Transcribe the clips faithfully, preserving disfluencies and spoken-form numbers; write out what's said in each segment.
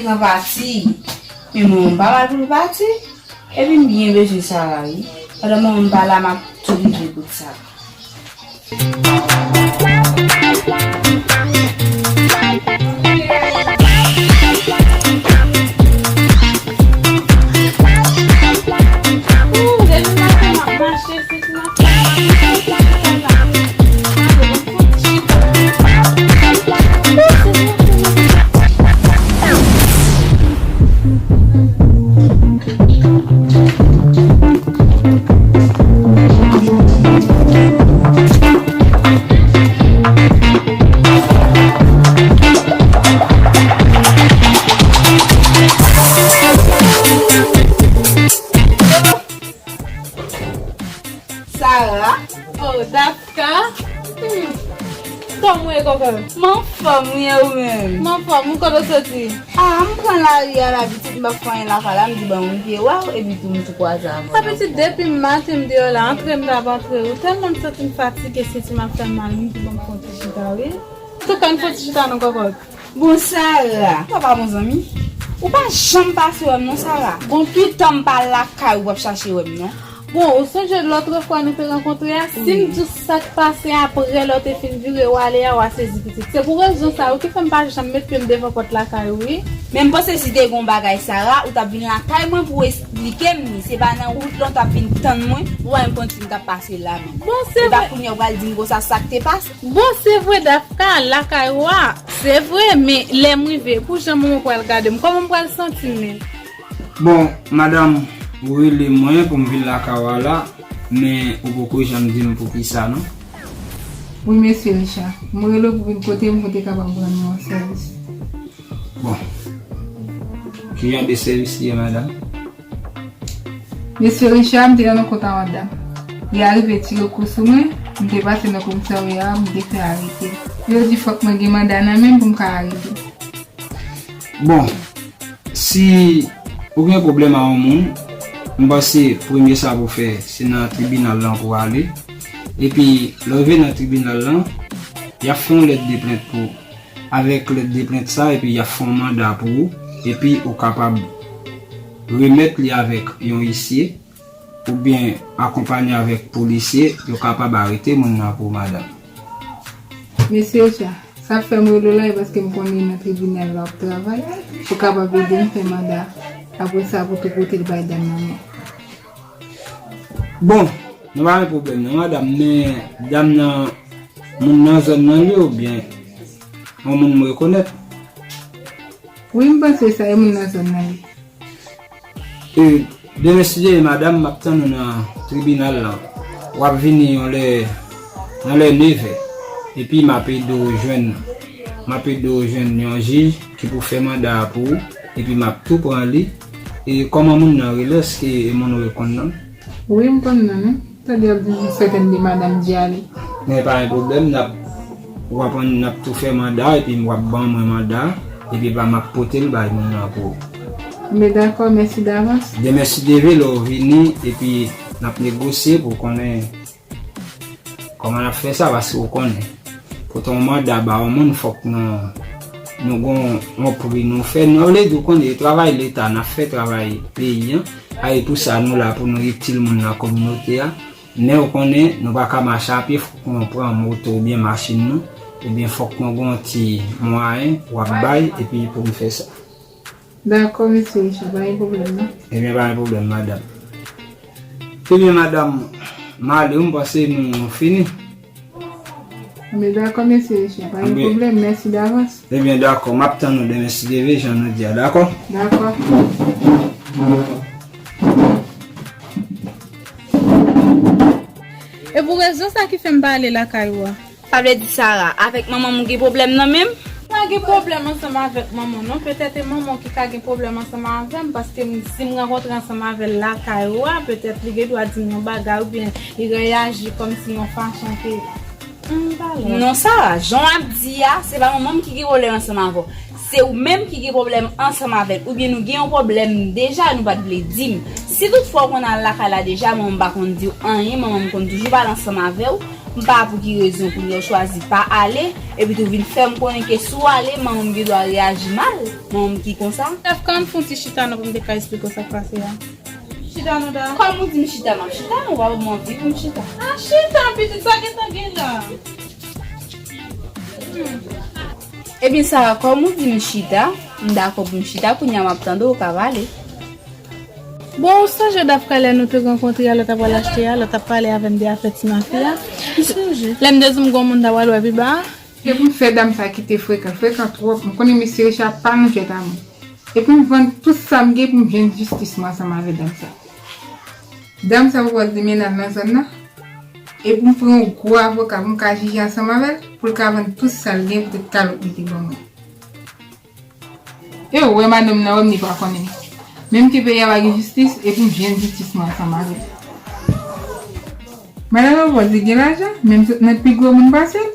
Nan pati. Men mwen, m pa mal pou l pati. Epi m byen bezwen Sara, wi. Pandan mwen, m pa la, m ap tou rive kote Sara. Sara. Oh, Dafka. Hmm. Kòman w ye, kòkò? M anfòm, wi, e ou menm? M anfòm, wi, kote w soti? Ah, m pran lari a la, pitit, m pa fè anyen lakay la, m di ban yon pye wè w, epi tou m tou kwaze avè w. Sa pitit, depi maten m deyò la, antre m t ap antre, wi, tèlman m santi m fatige, senti m ap fè m mal, m di ban m fè yon ti chita, wi. Antouka, ann fè yon ti chita non, kòkòt. Bon, Sara, sa pa bon zanmi? Ou pa janm pase wè m non, Sara. Gon pitan m pa lakay ou w ap chache wè m non. Bon, ou sonje lòt fwa nou te rankontre a, si m di w sa k pase apre lè w te fin vire w ale a, w a sezi pitit. Se pou rezon sa wi ki fè m pa janm met pye m devan pòt lakay ou wi. Men m panse si te gon bagay Sara, ou t ap vin lakay mwen pou w esplike m li. Se pa nan wout lan w t ap vin tann mwen, ou pa menm konn si m t ap pase la menm. Bon, se vre. Epa kounye a ou pral di m konsa sa k te pase. Bon, se vre, Dafka, lakay ou a. Se vre, men lè m rive, pou jan manman pral gade m, kòman m pral santi m menm? Bon, madanm, ou rele mwen pou m vin lakay ou a la, men ou poko janm di m poukisa non. Wi, mesye Richard, mwen rele w pou vin kote m pou te kapab rann ou yon sèvis. Bon, ki jan de sèvis li ye, madanm? Mesye Richard, m te nan yon kont a yon dam. Li arive tire kou sou mwen, m te pase nan komisarya a, m te fè arete. Yo di fòk mwen gen manda nan men m pou m ka arete. Bon, si ou gen pwoblèm a yon moun, m panse premye sa pou w fè, se nan tribinal lan pou w ale. Epi, lè w rive nan tribinal lan, y ap fè yon lèt de plent pou ou. Avèk lèt de plent sa, epi y ap fè yon manda pou ou, epi ou kapab remèt li avèk yon isye, oubyen akonpanye avèk polisye, yo kapab arete moun nan pou ou, madanm. Mesye Richard, sa k fè m rele w la, e paske m konnen nan tribinal la w ap travay, ou kapab ede m fè manda. Apre sa, pou tou pote l bay dam nan men. Bon, nou pa gen pwoblèm non, madanm, men dam nan, moun nan zòn nan li oubyen yon moun m rekonèt? Wi, m panse sa, e moun nan zòn nan li. E, demen si Dye vle, madanm, m ap tann ou nan tribinal lan. W ap vini yon lè, yon lè nevè. Epi m ap ede w jwenn, m ap ede w jwenn yon jij ki pou fè manda a pou ou. Epi m ap tou pran li. E kòman moun nan rele? Èske e moun ou rekonn nan? Wi, m konn nan, non. Tande y ap di m sètèn de madanm Dyali. Men pa gen pwoblèm, n ap, w ap, n ap tou fè manda, epi w ap ban mwen manda, epi pa m ap pote l bay moun nan pou ou. Men dakò, mèsi davans. Demen si Dye vle, lè w vini, epi n ap negosye pou konnen kòman n ap fè sa, paske w konnen, pou t yon manda ba yon moun, fòk nou, nou gon yon pri nou fè. Nou vle di, w konnen, e travay Leta, n ap fè travay peyi an. A, e pou sa nou la, pou nou itil moun nan kominote a. Men w konnen, nou pa ka mache a pye, fòk nou pran moto oubyen machin nou. Ebyen, fòk nou gon ti mwayen w ap bay, epi pou n fè sa. Dakò, mesye Richard, pa gen pwoblèm, non. Ebyen, pa gen pwoblèm, madanm. Ebyen, madanm, m ale, m panse nou fini. Ebyen, dakò, mesye Richard, pa gen pwoblèm, mèsi davans. Ebyen, dakò, m ap tann ou demen si Dye vle, jan nou di a, dakò? Dakò. E pou rezon sa ki fè m pa ale lakay ou a. Sa vle di Sara, avèk manman m ou gen pwoblèm nan menm? Pa gen pwoblèm ansanm avèk manman w non, petèt e manman w ki ka gen pwoblèm ansanm avè m, paske m, si m rankontre ansanm avè l lakay ou a, petèt li gen dwa di m yon bagay oubyen li reyaji kòmsi yon fason ke, hmm, m pa lòt. Non Sara, jan w ap di a, se pa manman m ki gen pwoblèm ansanm avè w. Se ou menm ki gen pwoblèm ansanm avè l, oubyen nou gen yon pwoblèm deja nou pa t vle di m. Si toutfwa w konn al lakay la deja, manman m pa konn di w anyen, manman m konn toujou pale ansanm avè w. M pa pou ki rezon kounye a w chwazi pa ale, epi tou vin fè m konnen ke si w ale, manman m gen dwa reyaji mal, manman m ki konsa. Dafka, ann fè yon ti chita non pou m te ka esplike w sa k pase a. Chita non, Da. Kòm ou di m chita, m ap chita, non, w pa ban m anvi pou m chita. A, chita, pitit, sa gentan gen la. Ebyen, Sara, kòm ou di m chita, m dakò pou m chita, kounye a m ap tande w ka pale. Bon, ou sonje Dafka lè nou te rankontre a, lè w t ap pral achte a, lè w t ap pale avè m de afè ti mafi a? M sonje. Lè m te di w m gon moun m ta pral wè pi ba a? Se pou m fè dam sa kite frekan, frekan twòp. M konnen mesye Richard pa nan jwèt a mwen. Epi m vann tout sa m gen pou m jwenn jistis mwen ansanm avè dam sa. Dam sa pwopòze m al nan zòn nan. Epi m pran yon gwo avoka pou m ka jije ansanm avè l, pou l ka vann tout sa l gen poutèt kalòt li te ban mwen. E w wè madanm nan wè m li pa konnen. Menm ke peyi a pa gen jistis, epi m jwenn jistis mwen ansanm avè l. Madanm nan pwopòze gen lajan, menm sot nan pi gwo moun pase l.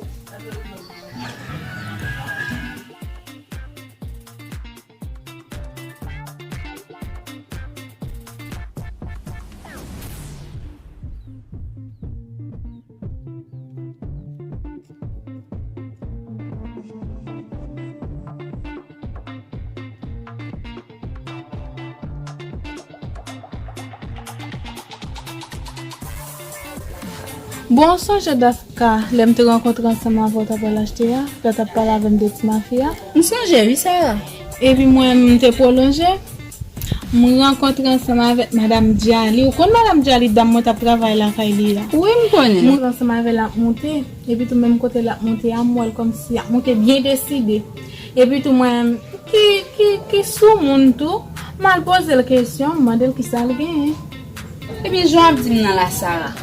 Bon, ou sonje Dafka, lè m te rankontre ansanm avè w, w t ap pral achte a, lè w t ap pale avè m de ti mafi a? M sonje, wi, Sara. Epi mwen, m te pwolonje, m rankontre ansanm avèk Madanm Djali. Ou konn Madanm Djali, dam mwen t ap travay lakay li a? Wi, m konnen. M rankontre ansanm avè l ap moute. Epi tou, menm kote l ap moute a, m wè l kòmsi l ap moute byen deside. Epi tou, mwen, ki, ki, ki soumoun tou, m al poze l kesyon, m mande l kisa l genyen. Ebyen, jan w ap di m nan la, Sara.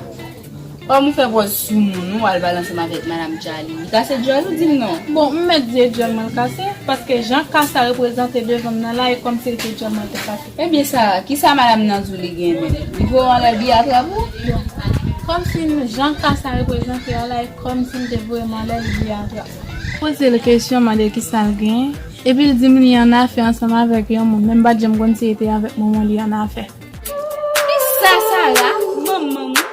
Kòm ou fè pòz soumoun, ou al pale ansanm avèk Madanm Djali. Li kase djòl ou, di m non. Bon, m mèt di e djòl mwen l kase, paske jan ka sa reprezante devan m nan la, e kòmsi se djòl mwen l te kase. Ebyen, Sara, kisa madanm nan di w li gen menm? Li voye w anlè, li atrap ou? Bon, kòmsi jan ka sa reprezante a la, e kòmsi m te voye m anlè, li atrap. Poze l kesyon, mande l kisa l gen. Epi l di m li annafè ansanm avèk yon moun, men m pa t janm konn si li te avèk manman li annafè. Kisa, Sara? Manman m wi.